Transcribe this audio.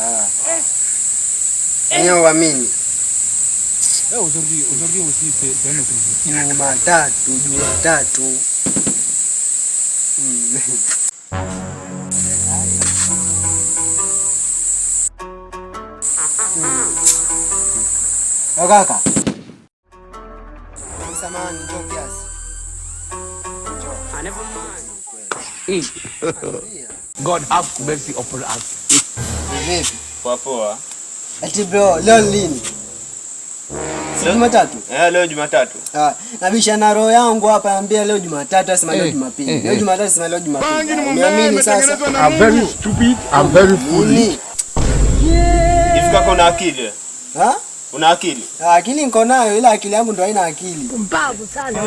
Ah. Mwenyewe uamini. Aujourd'hui, aujourd'hui aussi, c'est un autre jour. Jumatatu, Jumatatu. Kaka. Samahani, njoo kiasi. God have mercy upon us. Vipi? Poa poa. Ati bro, leo ni lini? Si Jumatatu? Eh, leo Jumatatu. Ah, nabisha na roho yangu hapa naambia leo Jumatatu, asema leo Jumapili. Leo Jumatatu, asema leo Jumapili. Umeamini sasa? I'm very stupid, I'm very foolish. Nini? Hivi kaka una akili wewe? Ha? Una akili? Ah, akili niko nayo ila akili yangu ndo haina akili. Pumbavu sana.